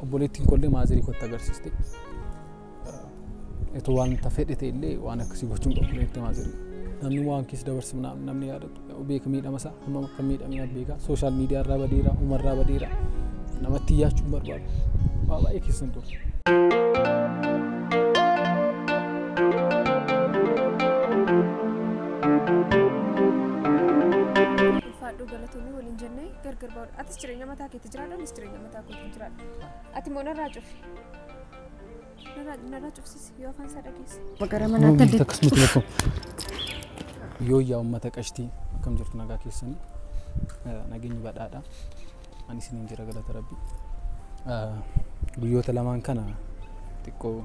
Obboleettiin kollee maazirii kootti agarsiiste. Itoo wanta fedhe ta'e illee waan akkasii gochuun qabu jettee maazirii. Namni waan keessa dabarsu namni yaadatu beeka miidhama isaa hammam akka miidhame beeka. Sooshaal miidiyaa irraa badeera, uumarraa badeera. Namatti iyyaachuun barbaadu. Waa baay'ee keessan ture. Ulfaadhuu galatoomii waliin jennee gargar ba'uudha. Atis jireenya mataa keetti jiraadhu, anis jireenya mataa kootiin jiraadha. Ati immoo narraa cufi. Narraa cufsiisi yoo afaan isaa dhageesse. Gara manaatti adda Akkasumatti lakkoon. Yoo yaa uummata qashtii akkam jirtu nagaa keessanii nageenyi badhaadha. Ani isiniin jira galata rabbi. Guyyoota lamaan kana xiqqoo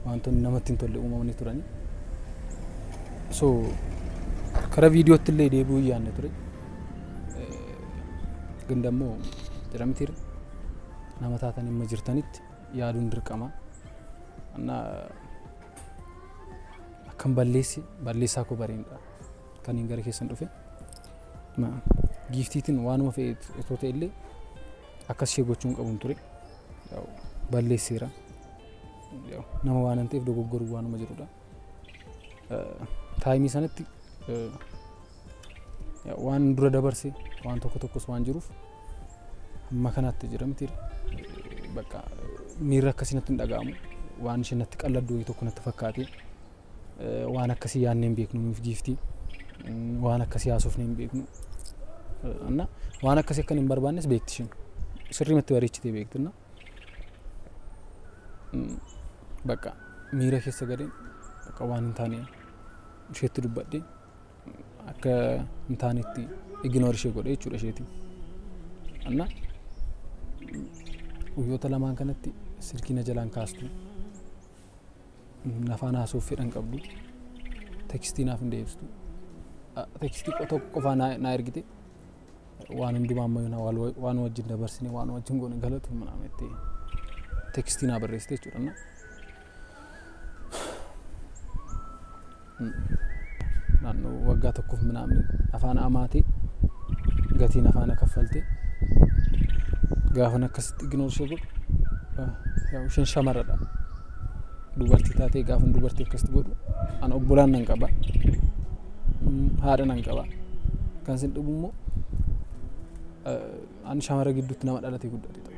wantoonni namatti hin tolle uumamanii turani. So karaa viidiyootti illee deebi'uu yaadne ture. ግን ደግሞ jedhamtiira nama taatan dhimma jirtanitti yaaduun dirqama. እና akkam balleessi balleessaa koo bareedha kan hin gara keessan dhufe giiftiitiin waanuma fe'e itoo ta'e illee akkas ishee gochuun qabuun ture balleesseera nama waan ta'eef dogoggoruu waanuma jirudha. Taayimii sanatti waan dura dabarse waan tokko tokkos waan jiruuf hamma kanaatti jedhamtiira bakka miirri akkasii natti hin dhaga'amu waan isheen natti qalladdu wayii tokko natti fakkaate waan akkasii yaadnee hin beeknu nuuf giiftii waan akkasii haasofnee hin beeknu እና waan akkasii akkan hin barbaannes beekti isheen sirriimatti bareechitee beekti እና bakka miira keessa galeen bakka waan hin taane isheetti dubbadhe akka hin taanetti ignoor ishee godhe jechuudha isheetiin. እና guyyoota lamaan kanatti silkii na jalaan kaastu nafaan haasoof fedhan qabdu tekstii naaf hin deebistu tekstii tokko qofaa naa ergite waan hundumaa ammayyuu waan wajjin dabarsine waan wajjin goone galatu ምናምን jettee tekstii naa barreessite jechuudha. እና naannoo waggaa tokkoof ምናምን afaan amaatee gatiin afaana kaffaltee gaafan akkasitti ignoor ishee godhu isheen shamarradha. Dubartii taatee gaafan dubartii akkasitti godhu an obbolaan nan qaba haadha nan qaba. Kan isin dhibu immoo an shamara gidduutti nama dhalatee guddate ta'u.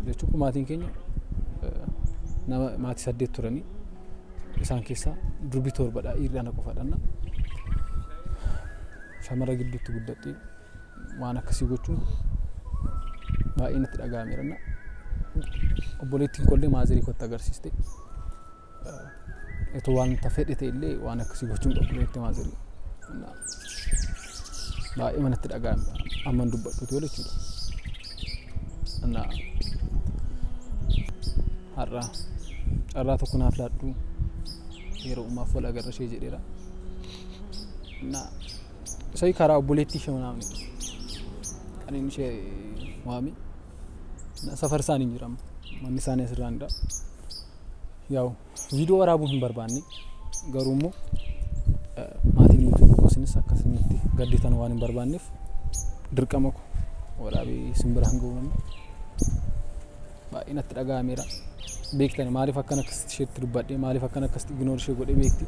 Jechuun maatiin keenya nama maatii 8 turanii isaan keessaa durbi 7dha dhiirri ana qofadha. Shamara gidduutti guddadhee waan akkasii gochuun baay'ee natti dhaga'ameera. Obboleettiin kollee maazirii kootti agarsiiste. Itoo wanta fedhe ta'e illee waan akkasii gochuun qabu jettee maazirii. Baay'ee manatti dhaga'ame amman dubbadhuuti yoo jechuudha. Har'a carraa tokko naaf laadhu yeroo uumaaf wal agarra ishee jedheera. Isa karaa obboleettii ishee ምናምን kan inni ishee waame safar isaanii hin jiramu manni isaanii asirraanidha. Yaa'u viidiyoo waraabuu hin barbaanne garuu immoo maatiin yuutuubii koo isinis akkasumatti gadditan waan hin barbaanneef dirqama koo waraabee isin biraan ga'uu namni baay'ee natti dhaga'ameera. Beektani maaliif akkan akkasitti isheetti dubbadhe maaliif akkan akkasitti ignoor ishee godhe beekti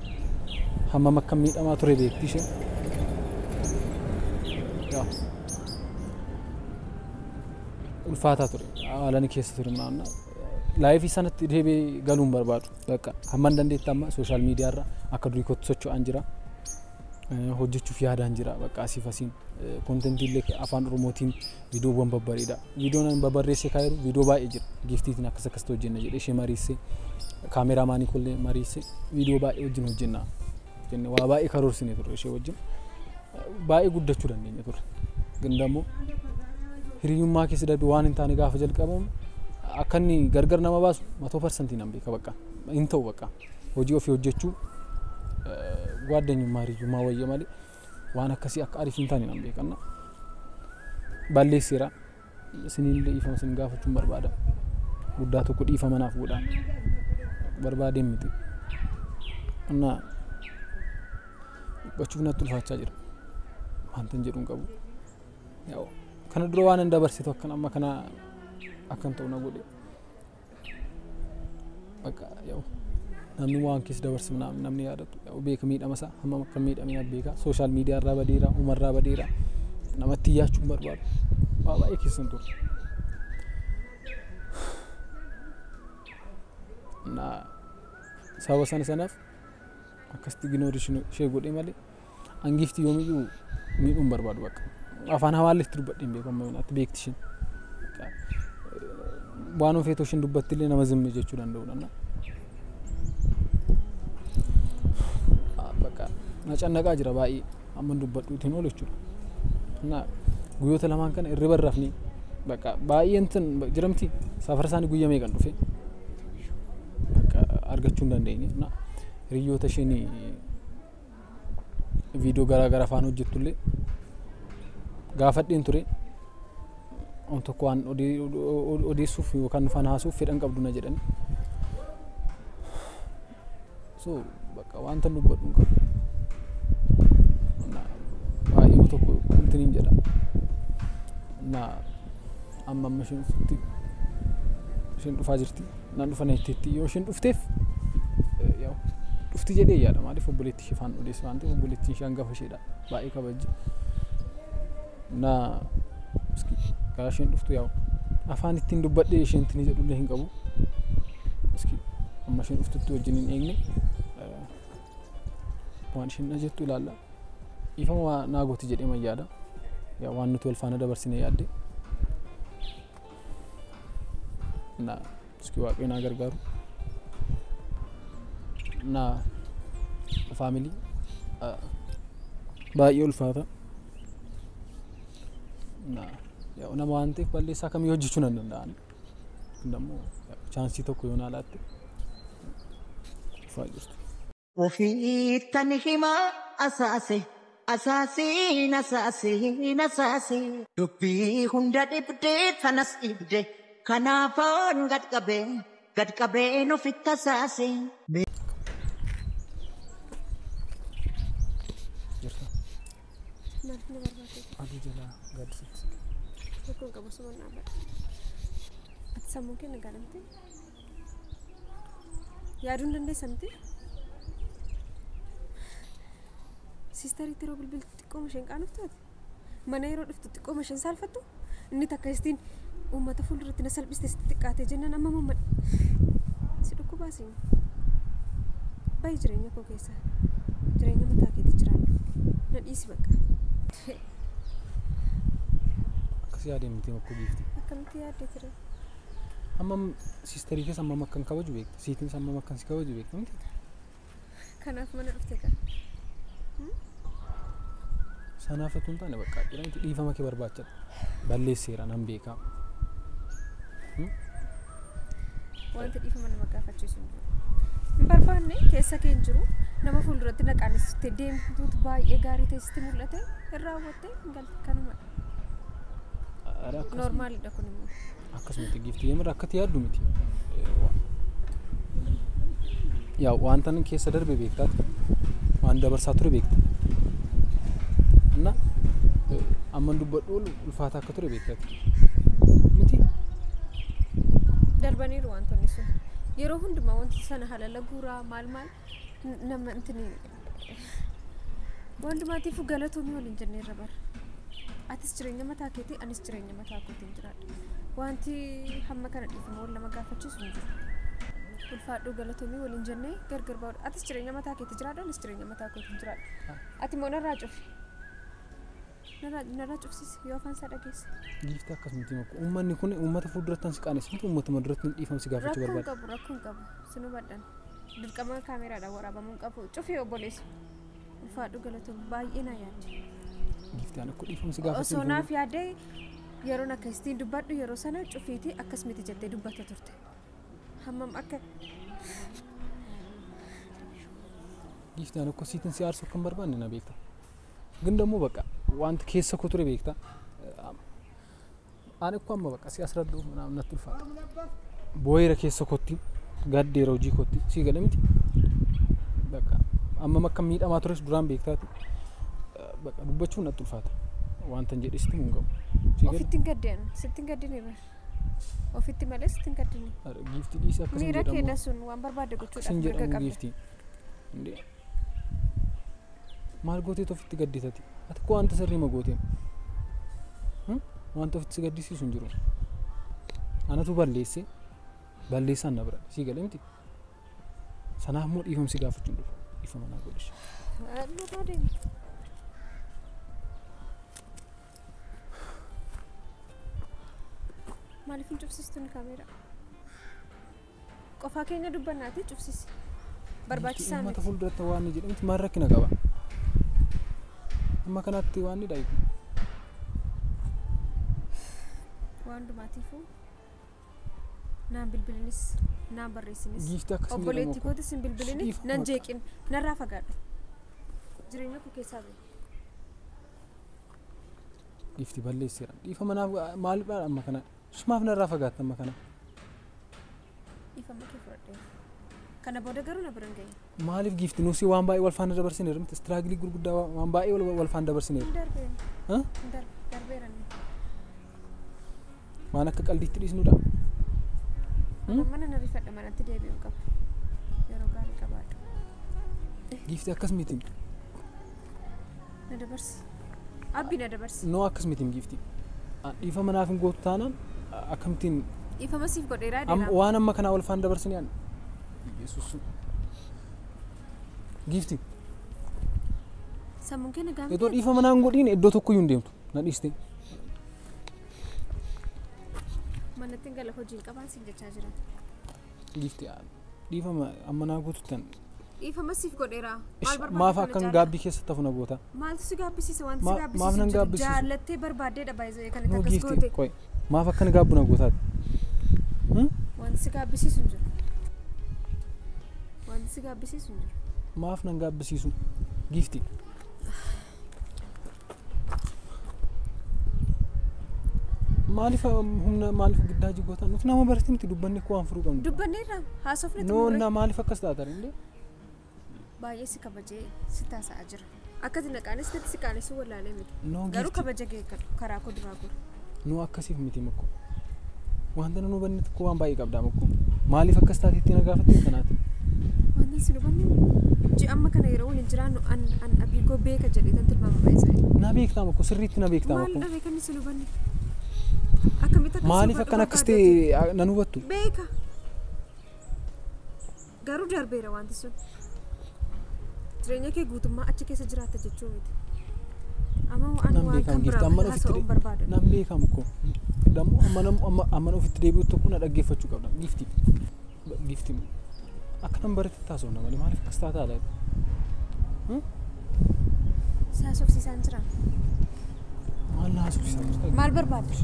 hammam akka miidhamaa ture beekti isheen. Ulfaataa ture haalaan keessa ture maamna laayifii sanatti deebi'ee galuun barbaadu bakka hamman dandeetti amma sooshaal miidiyaa irra akka durii kootti socho'aan jira hojjechuuf yaadaan jira bakka asiif asiin koontentii illee afaan oromootiin viidiyoowwan babbareeda viidiyoon ani babbarreessee kaayiru viidiyoo baay'ee jira giiftiitiin akkas akkasitti hojjenna jedhee ishee mariissee kaameraamaanii kollee mariissee viidiyoo baay'ee wajjin hojjenna jenne waa baay'ee karoorsine turre ishee wajjin baay'ee guddachuu dandeenya turre ግን ደግሞ hiriyummaa keessa darbe waan hin taane gaafa jalqabamu akka inni gargar nama baasu 100% nan beeka bakka hin ta'u bakka hojii ofii hojjechuu ጓደኝummaa hiriyummaa wayya malee waan akkasii akka ariif hin taane nan beeka. Balleesseera isiniillee dhiifama isin gaafachuun barbaada guddaa tokko dhiifama naaf godhaa barbaadeen miti እና dubbachuuf natti ulfaachaa jira wanta hin jedhu hin qabu. Kana dura waan hin dabarsitu akkan amma kana Akkan ta'u na godhe. Bakka yaa'u namni waan keessa dabarsu namni yaadatu yaa'u beeka miidhama isaa hammam akka miidhame beeka. Social media irraa badeera, uumarraa badeera. Namatti iyyaachuu hin barbaadu. Waa baay'ee keessan ture. Na sababa sana sanaaf akkasitti ignore ishee godhee malee hangifti yoomiyyuu miidhuu hin barbaadu bakka. Afaan hamaallee itti dubbadhee hin beeku amma yoonaatti beekti isheen. Waan ofeetoo isheen dubbatti illee nama zimme jechuu danda'udha. Bakka na cannaqaa jira baay'ee amma dubbadhuutiin oolu jechuudha. Na guyyoota lamaan kana hirriba hin rafne bakka baay'een tun jiramti safara isaanii guyyaa meeqan dhufe bakka argachuu hin dandeenye. Na hiriyoota isheen viidiyoo garaa garaa afaan hojjettullee gaafadheen ture. On tokko waan odeessuuf yookaan nufaan haasuuf fedhan qabdu na jedhani. So bakka wanta dubbadhu hin qabu. Baay'ee tokko intiniin jedha. Na amma amma isheen dhuftutti isheen dhufaa jirti. Naan dhufa netteetti yoo isheen dhufteef yaa'u dhufti jedhee yaada maaliif obboleettii ishee faan odeessu waan ta'eef obboleettiin ishee hangafa isheedha baay'ee kabajji. Na karaa isheen dhuftu yaa'u afaan ittiin dubbadhee isheen ittiin jedhullee hin qabu. Amma isheen dhuftutti wajjin hin eegne waan isheen na jettu ilaalla. Ifama naa gooti jedhee mayyaadha. Yaa waan nuti wal faana dabarsine yaadde. Na iski waaqayyo naa gargaaru. Na faamilii baay'ee ulfaata. Na yaa nama waan ta'eef balleessaa kamii hojjechuu nan danda'an. Kun chaansii tokko yoo naa laatte dhufaa jirtu. Ofiittan himaa asaase asaasiin asaasiin asaase dubbii hunda dhibdee tanas dhibde kanaafaan gad qabee gad qabeen ofitti asaase. Jirta. Maal na barbaadde? Aduu jalaa gaaddisatti. Rakkoon qabu suma dhaabbadha. Ati sammuu kee nagaa miti? Yaaduu hin dandeessa miti? Siistariitti yeroo bilbiltu xiqqooma isheen qaanoftu ati? Mana yeroo dhuftu xiqqooma isheen saalfattu? Inni takka istiin uummata fuulduratti na salphiste sitti xiqqaate jennaan amma mamma si dhukkubaasiin. Bayi jireenya koo keessa. Jireenya mataa keetii jiraadhu. Na dhiisi bakka. Akkas yaadeen miti makkoo giifti. Akkamitti yaaddee ture? Hammam siistarii keessa hammam akkan kabaju beekta? Siitiin hammam akkan si kabaju beekta miti? Kanaaf mana dhufte kaa? Sanaaf otoo hin taane bakka jedhamti dhiifama kee barbaachadha. Balleesseera nan beekaa. Wanti dhiifama nama gaafachiisu hin jiru. Hin barbaanne keessa kee hin jiru. Nama fuulduratti na qaanessite deemtuutu baay'ee gaarii ta'e sitti mul'ate hin raawwatte hin galte kanumadha. Noormaalidha kun immoo. Akkasumatti giiftii yemmuu akkatti yaaddu miti. Yaa wanta inni keessa darbe beektaati. Waan dabarsaa ture beekta. Na amma dubbadhu ulfaata akka ture beektaati. Miti? Darbaniiru wantoonni sun. Yeroo hundumaa wanti sana halala guuraa maal maal nama intini wantumaatiif galatoomii waliin jenneerra bara. Atis jireenya mataa keetii anis jireenya mataa kootiin jiraadha. Wanti hamma kana dhiifama wal nama gaafachiisu hin jiru. Ulfaadhuu galatoomii waliin jennee gargar bahuudha. Atis jireenya mataa keetii jiraadha anis jireenya mataa kootiin jiraadha. Ati immoo narraa cufi. Narraa cufsiisi yoo afaan isaa dhageesse. Giiftii akkasumatti makkoo uummanni kun uummata fuulduratti si qaanessu miti uummatuma duratti dhiifama si gaafachuu barbaada. Rakkoon qabu rakkoon qabu sin hubadhan. Dirqama kaameraadhaan waraabamuu hin qabu cufii obboleessu. Ulfaadhuu galatoomii baay'ee naa yaadde. Giiftii ani akka dhiifama si gaafachuu Osoo naaf yaaddee yeroon akkasitti dubbadhu yeroo sana cufiitii akkas miti jettee dubbatta turte. Hammam akka Giiftii ani akka siitiin si aarsuu akka hin barbaanne na beekta. ግን ደግሞ በቃ wanti keessa koo ture beekta. Ani akkoo amma bakka si asirra ምናምን natti ulfaata. Boo'eera keessa kootti gaddeera hojii kootti sii gala miti. Bakka amma akka miidhamaa tures duraan beektaati. Bakka dubbachuun natti ulfaata. Wanta hin jedhe sitti hin qabu. Ofitti hin gaddeen sitti hin gaddine bar. Ofitti malee sitti hin gaddine. Giiftii dhiisii akkas hin Miira jedhamu. keedha sun waan barbaadde Akkas gochuudhaaf hin mirga jedhamu qabda. giiftii. Indee maal gooteetu ofitti gadditati? Ati koo wanta sirrii ma gooteem? Wanta ofitti si gaddisiisu hin jiru. Anatu balleesse balleessaan na bira sii galee miti. Sanaaf immoo dhiifama si gaafachuun dhufe. Dhiifama naa godhishi. Nurraa deemi. Maaliif hin cufsiistuun kaameeraa? Qofaa keenya dubbannaati cufsiisi. Barbaachisaa Uummata miti. fuulduratti waan inni jedhe miti maal rakkina qaba? Amma kanatti waan inni dhaabu. Waan hundumaatiifuu naan bilbilinis naan barreessinis. Giiftii akkas hin jedhamu Obboleettii akkoo. kootis hin bilbilini Dhiifama nan bakka. jeeqin narraa fagaadhu. Jireenya koo keessaa bahi. Giiftii balleesseera. Dhiifama naaf maaliif amma kana? Sumaaf narraa fagaatta amma kana. Dhiifama kee fudhadheera. Kana booda garuu na bira hin gahin. Maaliif giiftii nusi waan baay'ee wal faana dabarsineera miti struggle gurguddaa waan baay'ee wal faana dabarsineera. Hin darbeera. Huh? Hin darbe darbeera inni. Waan akka qaldiitti dhiisnudha. Mana na rifadha manatti deebi'uu qaba. Yeroo gaarii qabaadhu. Giiftii akkas miti. Na dabarsi. Abbi na dabarsi. Noo akkas miti giiftii. Dhiifama naaf hin gootu taanaan akkamittiin Dhiifama siif godheeraa deemaa. waan amma kanaa wal faana dabarsinee ani. Yesuus. Giiftii Sammuun kee nagaa itoo miti. dhiifama naan godhiin iddoo tokkoyyuu hin deemtu. Na dhiiste. Manatti hin gala hojiin qabaan siin jechaa jira. Giiftii dhiifama amma naa gootu tan. Dhiifama siif godheeraa. Maal barbaadda Maaf kana akkan caalaa? gaabbii keessatti hafu na goota. Maaltu si gaabbisiisa? Wanti si Maaf gaabbisiisu nan hin jiru. gaabbisiisu? Jaallattee barbaaddeedha baay'ee kan itti Noo akkas giiftii goote. qoy maaf akkan gaabbu na gootaati? Wanti si gaabbisiisu hin jiru. Wanti si gaabbisiisu hin jiru. Maaf nan gaabbisiisu? Giiftii. Maaliif humna maaliif giddaa jigootaa nuti nama barate miti dubbanni koo waan furuu qabnu. Dubbanneerra haasofne Noo xumurre. na maaliif akkas taatan illee? Baay'ee si kabajee si taasa'aa jira. Akkati na qaanessitetti si qaanessuu wallaalee miti. Noo Garuu giiftii kabaja kee eeggadhu karaa koo duraa gora. noo akkasiif miti makko. Wanta nu hubanne tokko waan baay'ee qabdaa makko. Maaliif akkas taateetti na gaafatte kanaati? Wanta si hubanne ji'a amma kana yeroo waliin jiraannu an an abiigoo beeka jedhee tan tilmaama baay'ee. Na beektaa makko sirriitti na beektaa Maal makko. dhabee kan si hubanne? Akkamitti akka si Maaliif hubadhu akkan akkas barbaaddeeti? ta'e nan hubattu? Beeka. Garuu darbeera wanti sun. Jireenya kee guutummaa achi keessa jiraatta jechuu miti. Amma waan Nan waan beekamu kan giiftii biraa amma ofitti haasa'uun barbaada. nan beekamu ko. Dammoo amma amma amma ofitti deebi'u tokko na dhaggeeffachuu qabda. Giiftii. Giiftii. Akka nan bareetti taasifna malee maaliif akkas taataa laata? Si haasofsiisaan jira. Maal na haasofsiisaa jirta? Maal barbaadda?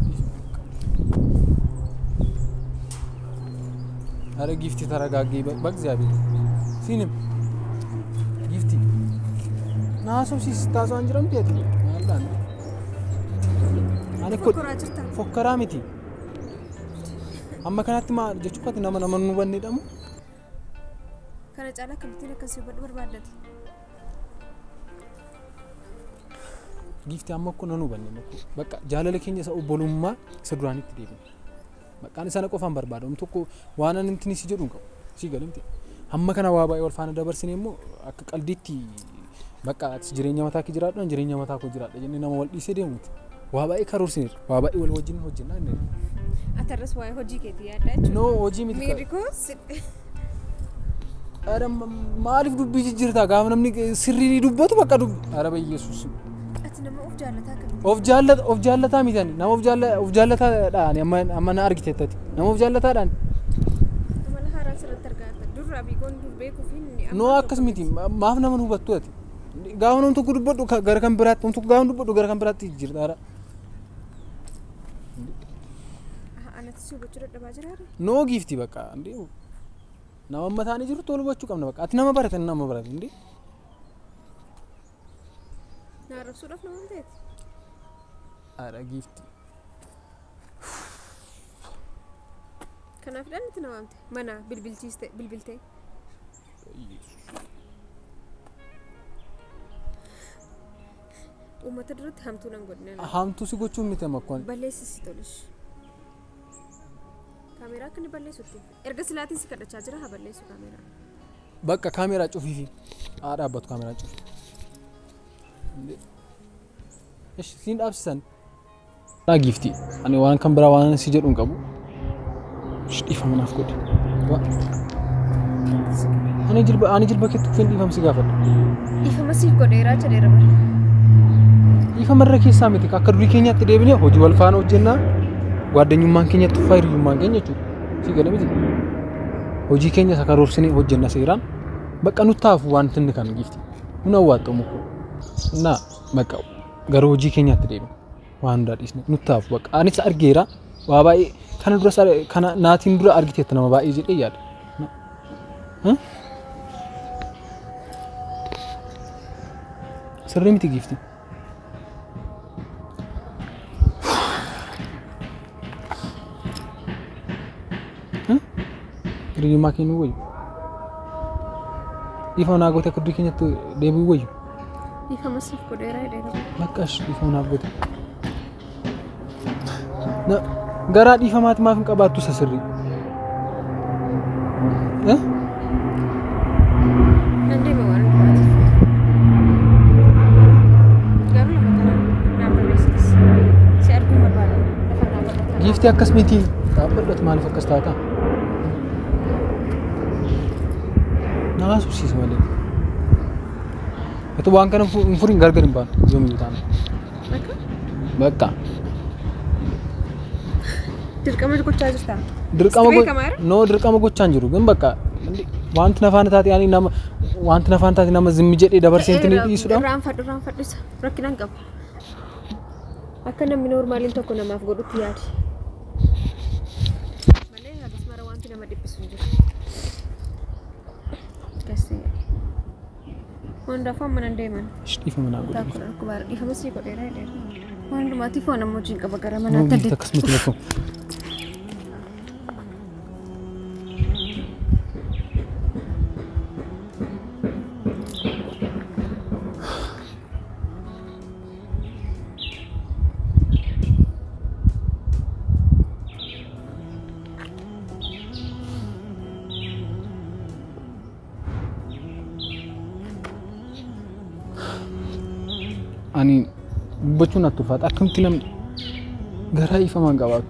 አረ ጊፍቲ ተረጋጊ፣ በእግዚአብሔር ሲንም ጊፍቲ ናሶብሲስ ታሷ እንጅረም ቴት አላ ani ko Fokkoraa jirta. fokkaraa miti amma kanatti maal jechuu kooti nama nama nu hubanne dhamu Kana caalaa akkamittiin akkas si hubadhu barbaaddati? Giifti amma akkoo nan hubanne makko bakka jaalala keenya isa obbolummaa isa duraanitti deebine maqaan sana qofaan barbaada om tokko waan ani intini si jedhu hin qabu si galee miti hamma kana waa baay'ee wal faana dabarsine immoo akka qaldiitti bakka atis jireenya mataa kee jiraadhu ani jireenya mataa koo jiraadha jennee nama wal dhiisee deemuuti waa baay'ee karoorsineerra waa baay'ee wal wajjin hojjennaa inni Ati har'as waa'ee hojii keetii yaaddaa jechuudha. noo hojii miti Miirri koo si Ara maaliif dubbii jijjiirtaa gaafa namni sirrii dubbatu bakka dubbi ara bayyeessuus Ati nama of jaallataa akkamitti? of jaallata of jaallataa miti ani nama of jaalla of jaallataadhaan amma amma na argitettati nama of jaallataadhaan Amala haaraan sirratti argaa jirta. Dur abiigoon dur beekuu fi inni amma noo akkas miti maaf nama hin hubattu ati gaafa namni tokko dubbadhu gara kan biraatti namni tokko gaafa dubbadhu gara kan biraatti jijjiirta ara Anatti si hubachuu dadhabaa jira har'a. noo giifti bakka indee nama amma taanii jiru tolu hubachuu qabna bakka ati nama barate nama barate indee Na arrabsuudhaaf nama hin ta'eeti. ara giifti Kanaafidhaan itti na waamte. Mana bilbilchiiste bilbiltee. Uummata duratti hamtuu nan godhine. Hamtuu si gochuun miti amma akkoon Balleessi si tolish. Kaameeraa akka inni balleessutti. Erga silaatiin si kadhachaa jira haa balleessu kaameeraa. Bakka kaameeraa cufiifi haa dhaabbatu kaameeraan cufi. Ishi siin dhaabsisan. Naa giiftii ani waan kan biraa waan si jedhu hin qabu. Dhiifama naaf godhi. Ani jilba keetti kufeen dhiifama si gaafadha. Dhiifama siif godheeraa jedheera bara. Dhiifama irra keessaa miti akka durii keenyaatti deebinee hojii wal faana hojjennaa gwaddanyummaan keenyatti uffaa hiriyyummaan keenya jechuudha. Si gala miti. Hojii keenya isa karoorsinee hojjenna seeraan bakka nutti hafu wanti inni kan giifti. Nun hawwaatamu kun. Naa bakka gara hojii keenyaatti deebina. Waan hundaa dhiisne nutti hafu bakka anis argeera waa baay'ee kana dura kana naatiin dura argiteetta nama baay'ee jedhee yaada. Sirrii miti giifti. Hiriyyummaa keenya wayyu. Dhiifama naa goote akka durii keenyatti deebi'uu wayyu. Dhiifama siif godheeraa jedheera. Bakka dhiifama naaf goote. Garaa dhiifamaati maaf hin qabaattu isa sirrii? Nan deema waan hundumaatiif. Garuu lama kanaan naan barreessitis. Si arguun barbaada. Lafa naa barreessa. Giiftii akkas miti. Dhaabbadhatu maaliif akkas taata? Nama subsiisa malee. Otoo waan kana hin furiin gargar hin baanu yoomiyyuu taana. Bakka? Bakka. Dirqama gochaa jirtaa? Dirqama dirqama gochaa hin jiru ግን bakka wanti na faana taate ani nama wanti na faana taate nama zimmi jedhee dabarsee hin dhiisudha. Irraanfadhu isa rakkina hin qabu. Akka namni noormaaliin tokko namaaf godhutti yaadi. Malee hagas mara wanti nama dhiphisu hin jiru. Hundaafuu amma nan deeman. Dhiifama naa godhi. Dhiifama sii godheera jedheera. Waan hundumaatiif waan amma hojiin qaba gara manaatti adeemu. Akkas miti lakkoon. Ani dubbachuun natti ulfaata. Akkamitti namni garaa dhiifamaa hin qabaatu?